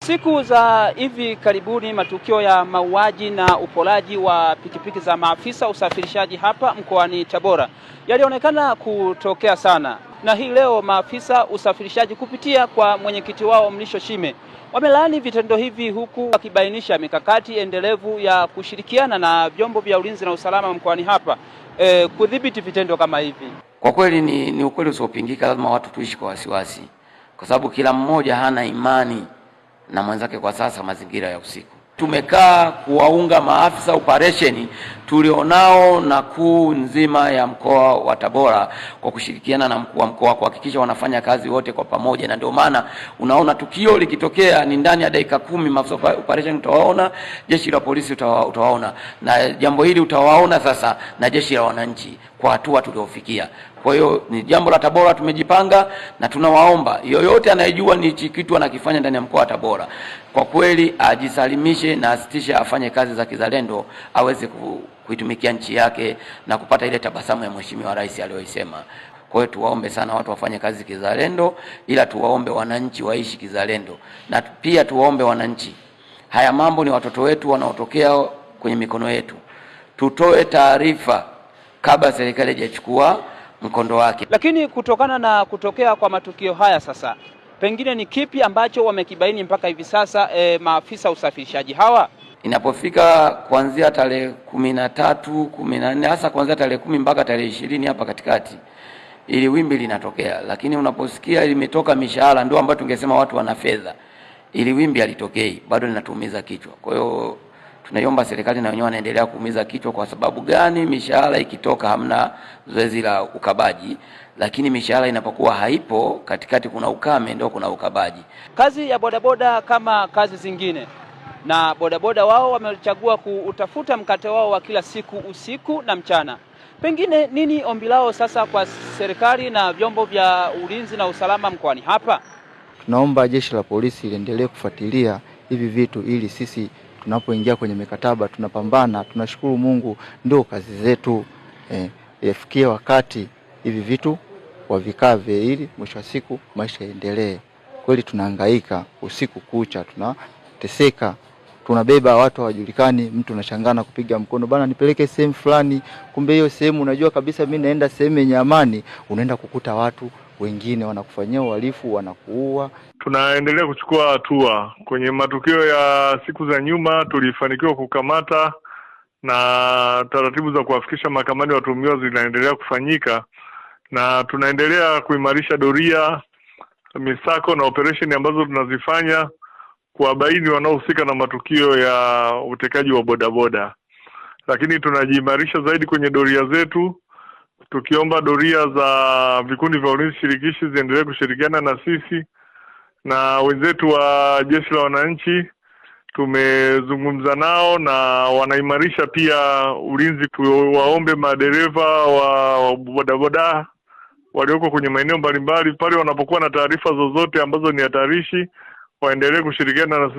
Siku za hivi karibuni matukio ya mauaji na uporaji wa pikipiki za maafisa usafirishaji hapa mkoani Tabora yalionekana kutokea sana, na hii leo maafisa usafirishaji kupitia kwa mwenyekiti wao Mlisho Shime wamelaani vitendo hivi, huku wakibainisha mikakati endelevu ya kushirikiana na vyombo vya ulinzi na usalama mkoani hapa kudhibiti vitendo kama hivi. Kwa kweli ni ukweli usiopingika, lazima watu tuishi kwa wasiwasi, kwa sababu kila mmoja hana imani na mwenzake kwa sasa mazingira ya usiku. Tumekaa kuwaunga maafisa operation tulionao na kuu nzima ya mkoa wa Tabora kwa kushirikiana na mkuu wa mkoa kuhakikisha wanafanya kazi wote kwa pamoja, na ndio maana unaona tukio likitokea ni ndani ya dakika 10 maafisa operation utawaona, jeshi la polisi utawaona, na jambo hili utawaona sasa na jeshi la wananchi kwa hatua tuliofikia. Kwa hiyo ni jambo la Tabora tumejipanga, na tunawaomba yoyote anayejua ni kitu anakifanya ndani ya mkoa wa Tabora, kwa kweli ajisalimishe na asitishe, afanye kazi za kizalendo, aweze kuitumikia nchi yake na kupata ile tabasamu ya Mheshimiwa Rais aliyoisema. Kwa hiyo tuwaombe sana watu wafanye kazi kizalendo, ila tuwaombe wananchi waishi kizalendo, na pia tuwaombe wananchi, haya mambo ni watoto wetu wanaotokea kwenye mikono yetu, tutoe taarifa kabla serikali haijachukua mkondo wake. Lakini kutokana na kutokea kwa matukio haya sasa, pengine ni kipi ambacho wamekibaini mpaka hivi sasa maafisa usafirishaji hawa? Inapofika kuanzia tarehe 13, 14, hasa kuanzia tarehe 10 mpaka tarehe 20 hapa katikati, ili wimbi linatokea. Lakini unaposikia limetoka mishahara, ndio ambayo tungesema watu wana fedha, ili wimbi halitokei, bado linatuumiza kichwa. Kwa hiyo tunaiomba serikali na wenyewe wanaendelea kuumiza kichwa. Kwa sababu gani? Mishahara ikitoka hamna zoezi la ukabaji, lakini mishahara inapokuwa haipo katikati kuna ukame, ndio kuna ukabaji. Kazi ya bodaboda kama kazi zingine, na bodaboda wao wamechagua kuutafuta mkate wao wa kila siku usiku na mchana. Pengine nini ombi lao sasa kwa serikali na vyombo vya ulinzi na usalama mkoani hapa? Tunaomba jeshi la polisi liendelee kufuatilia hivi vitu ili sisi tunapoingia kwenye mikataba tunapambana, tunashukuru Mungu ndio kazi zetu. Yafikie wakati hivi vitu wavikave ili mwisho wa siku maisha yaendelee. Kweli tunahangaika usiku kucha, tunateseka, tunabeba watu hawajulikani, mtu unashangana kupiga mkono, bana nipeleke sehemu fulani, kumbe hiyo sehemu unajua kabisa mimi naenda sehemu yenye amani, unaenda kukuta watu wengine wanakufanyia uhalifu, wanakuua. Tunaendelea kuchukua hatua. Kwenye matukio ya siku za nyuma tulifanikiwa kukamata, na taratibu za kuwafikisha mahakamani watuhumiwa zinaendelea kufanyika, na tunaendelea kuimarisha doria, misako na operation ambazo tunazifanya kuwabaini wanaohusika na matukio ya utekaji wa bodaboda. Lakini tunajiimarisha zaidi kwenye doria zetu, tukiomba doria za vikundi vya ulinzi shirikishi ziendelee kushirikiana na sisi na wenzetu wa jeshi la wananchi. Tumezungumza nao na wanaimarisha pia ulinzi. Tuwaombe madereva wa bodaboda walioko kwenye maeneo mbalimbali, pale wanapokuwa na taarifa zozote ambazo ni hatarishi, waendelee kushirikiana na sisi.